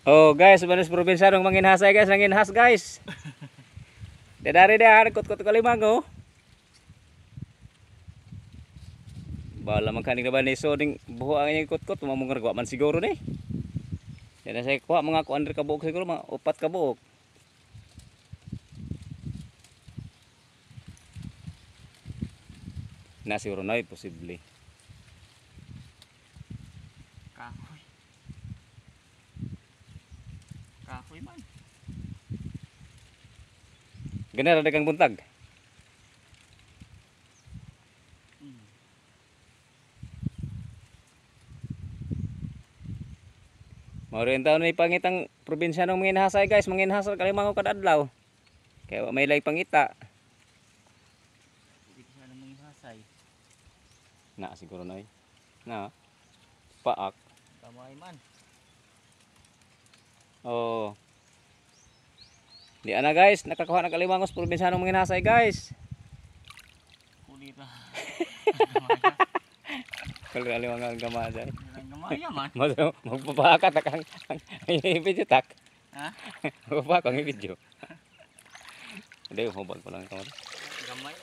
Oh guys, banis probinsyano manginhasay guys, nanginhas guys. Dadari dia kot-kot kalimango. Bala man kaning baniso ding buho ang inyong kot-kot, mamunggar man siguro ni. Yan na saya kuha mga kuan ka buok siguro, mga 4 ka buok. Na siguro na posible. Kahoy. Kahoy man. Ganara dagang buntag. Mao rin taon may pangitang probinsyano manginhasay guys, manginhasay kalimango kada adlaw. Kaya may lay pangita. Dito sa manginhasay. Na siguro na. Na. Paak. Kamay man. Oh. Di ana guys, nakakuha ng kalimangos probinsyano manginhasay guys. Kulira. Kulira limang ang gamay. Gamay man. Magpapaka tak ang video tak. Ha? Magpapaka ang video. Hindi, hubag ko lang ito. Gamay.